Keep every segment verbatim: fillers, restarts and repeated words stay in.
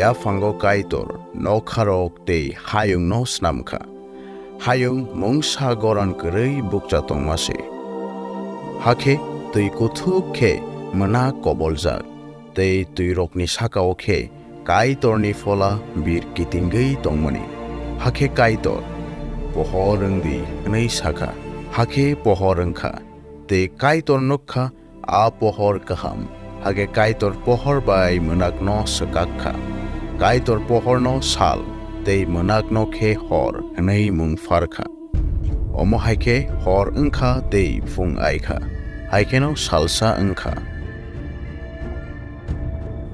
yaphango Kaitor nokharok tei hayungno snam kha. Hayung mungsa goron kwrwi bukcha tongma se. Hakhe twi kuthuk khe mwnak koboljak, tei twirokni saka-o khe Kaitorni phola bir kitingwi tongmani. Hakhe Kaitor, "Pohor wng di," hwnwi sa kha. Hakhe pohor wng kha. Tei Kaitor nuk kha a pohor kaham. Hakhe Kaitor pohor bai mwnakno swkak kha. Kaitor pohorno sal, tei mwnakno khe hor hwnwi mung phar kha. Omo hai khe hor wng kha tei phung ai kha, hai kheno salsa wng kha.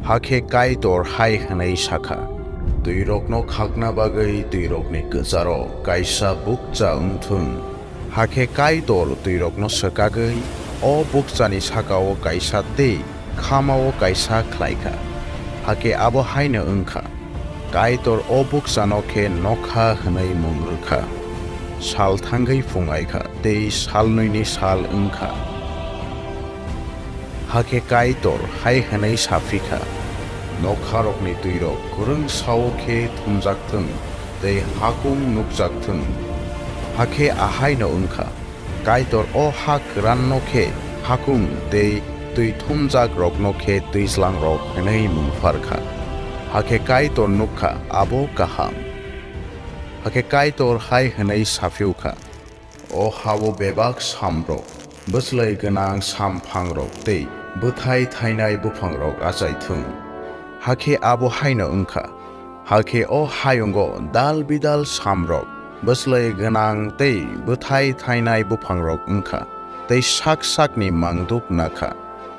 Hakhe Kaitor hai hwnwi sa kha, "Twirokno khakna bagwi twirokni kwcharo kaisa bukcha wng thung." Hakhe Kaitor twirokno swkagwi o bukchani saka-o kaisa tei khama-o kaisa khlai kha. Hakhe abo haino wng kha. Kaitor o bukchano khe nokha hwnwi mung rw kha. Sal thangwi phung ai kha tei salnwini sal wng kha. Hakhe Kaitor hai hwnwi sa phi kha, "Nokharokni twirok kwrwng sao khe thumjak thung tei hakung nukjak thung." Hakhe ahaino wng kha. Kaitor o ha kwranno khe hakung tei twi thumjakrokno khe twijlangrok hwnwi mung phar kha. Hakhe Kaitor nuk kha abo kaham. Hakhe Kaitor hai hwnwi sa phi kha, "O ha-o bebak samrok, bwslai gwnang samphangrok tei bwthai thainai buphangrok achai thung." Hakhe abo haino wng kha. Hakhe o hayungo dal bidal samrok, bwslai gwnang tei bwthai thainai buphangrok wng kha, tei sak sakni mangduk na kha.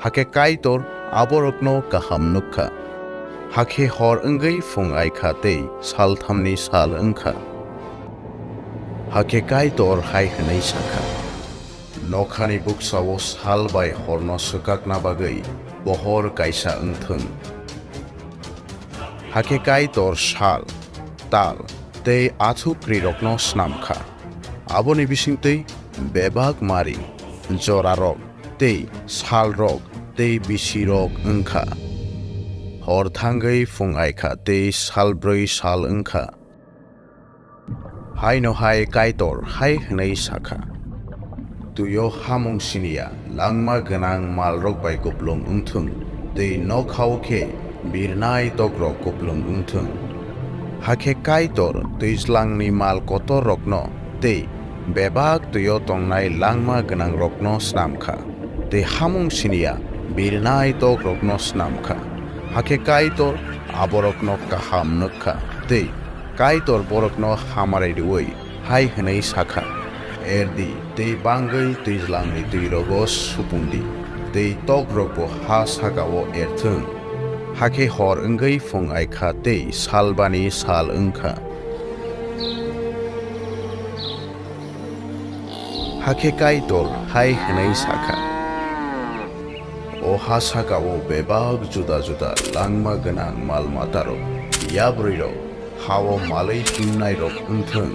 Hakhe Kaitor aborokno kaham nuk kha. Hakhe hor wngwi phung ai kha tei salthamni sal wng kha. Hakhe Kaitor hai hwnwi sa kha, "Nokhani bukcha-o sal bai horno swkakna bagwi pohor kaisa wng thung." Hakhe Kaitor sal, tal tei athukrirokno snam kha. Aboni bisingtwi bebak mari, jorarok tei salrok tei bisirok wng kha. Hor thangwi phung ai kha tei salbrwi sal wng kha. Haino hai Kaitor hai hwnwi sa kha, "Twi-o hamung siniya langma gwnang malrok bai kupulung wng thung, tei nokha-o khe birnai tokrok kupulung wng thung." Hakhe Kaitor twijlangni mal kotorrokno tei bebak twi-o tongnai langma gwnangrokno snam kha, tei hamung siniya birnai tokrokno snam kha. Hakhe Kaitor aborokno kaham nuk kha, tei Kaitor borokno hamari rwui hai hwnwi sa kha, "Er di tei bangwi twijlangni twi rogo supung di, tei tokrokbo ha saka-o er thung." Hakhe hor wngwi phung ai kha tei salbani sal wng kha. Hakhe Kaitor hai hwnwi sa kha, "O ha saka-o bebak juda juda langma gwnang mal matarok, yabrwirok, ha-o malwi himnairok wng thung."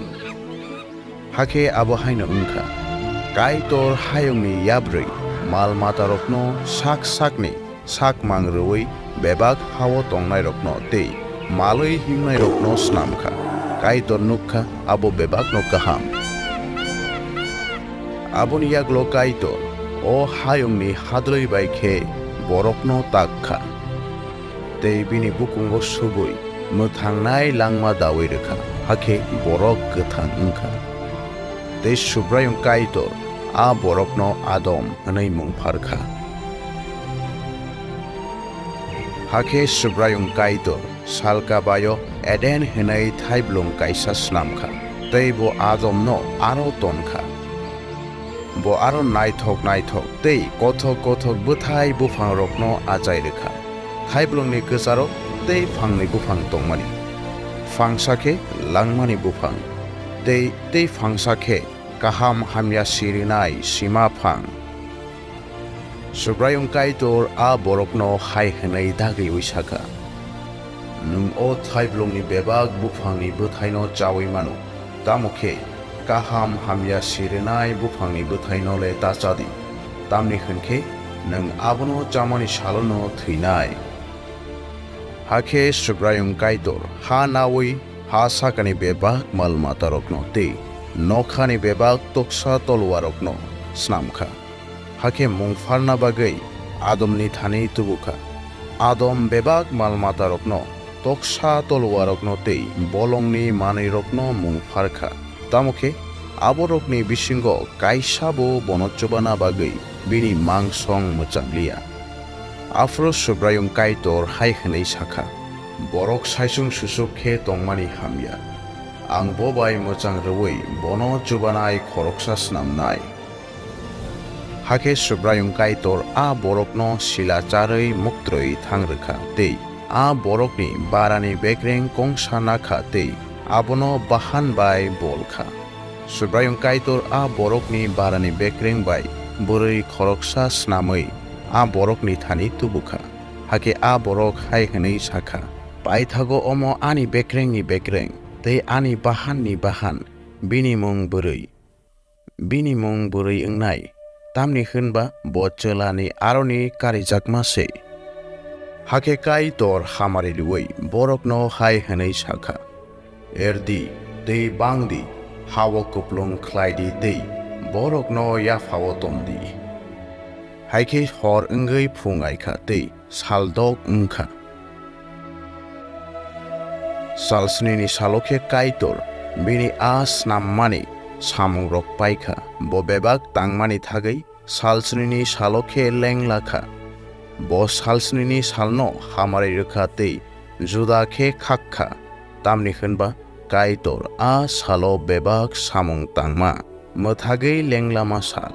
Hakhe abo haino wng kha, Kaitor hayungni yabrwi mal matarokno sak sakni sak mang rwui bebak ha-o tongnairokno tei malwi himnairokno snam kha. Kaitor nuk kha abo bebakno kaham. Aboni yagulo Kaitor o hayungni hadlwi bai khe borokno tak kha, tei bini bukungo subui mwthangnai langma daui rwkha, hakhe borok kwthang wngkha. Tei Subraiyung Kaitor a borokno Adam hwnwi mung pharkha. Hakhe Subraiyung Kaitor salka baio Eden hwnwi thaiblung kaisa snamkha, tei bo Adomno aro tonkha. Bo aro naithok naithok tei kothok kothok bwthai buphangrokno achai rwkha, thaiblungni kwcharo tei phangni buphang tongmani, phangsa khe langmani buphang, tei tei phangsa khe kaham hamya sirinai sima phang. Subraiyung Kaitor a borokno hai hwnwi dagriui sakha, "Nwng o thaiblungni bebak buphangni bwthaino chaui mano, tamo khe kaham hamya sirinai buphangni bwthaino le ta cha di, tamni hwn khe nwng abono chamani salono thwinai." Hakhe Subraiyung Kaitor ha naui ha sakani bebak mal-matarokno tei nokhani bebak toksa toluarokno snam kha. Hakhe mung pharna bagwi Adomni thani tubu kha. Adom bebak mal-matarokno, toksa toluarokno tei bolongni manwirokno mung phar kha. Tamo khe aborokni bisingo kaisabo bono chubana bagwi bini mang-song mwchang liya. Aphuru Subraiyung Kaitor hai hwnwi sa kha, "Borok saichung-suchuk khe tongmani hamya. Ang bo bai mwchang rwui bono chubanai khoroksa snamnai." Hakhe Subraiyung Kaitor a borokno sila charwi muktrwi thang rw kha tei a borokni barani bekreng kongsa na kha tei abono bahan bai bol kha. Subraiyung Kaitor a borokni barani bekreng bai bwrwi khoroksa snamwi a borokni thani tubu kha. Hakhe a borok hai hwnwi sa kha, "Paithago omo ani bekrengni bekreng tei ani bahanni bahan, bini mung bwrwi." Bini mung bwrwi wngnai, tamni hwn ba bo chwlani aroni karijakma se. Hakhe Kaitor hamari rwui borokno hai hwnwi sa kha, "Er di tei bang di, ha-o kupulung khlai di tei borokno yapha-o ton di." Hai khe hor wngwi phung ai kha tei sal dok wng kha. Salsnini salo khe Kaitor bini a snammani samungrok pai kha. Bo bebak tangmani thagwi salsnini salo khe lengla kha. Bo salsnini salno hamari rw kha tei juda khe khak kha, tamni hwn ba Kaitor a salo bebak samung tangma, mwthagwi lenglama sal.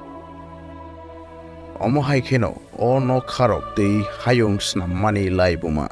Omo hai kheno o nokharok tei hayung snammani laibuma.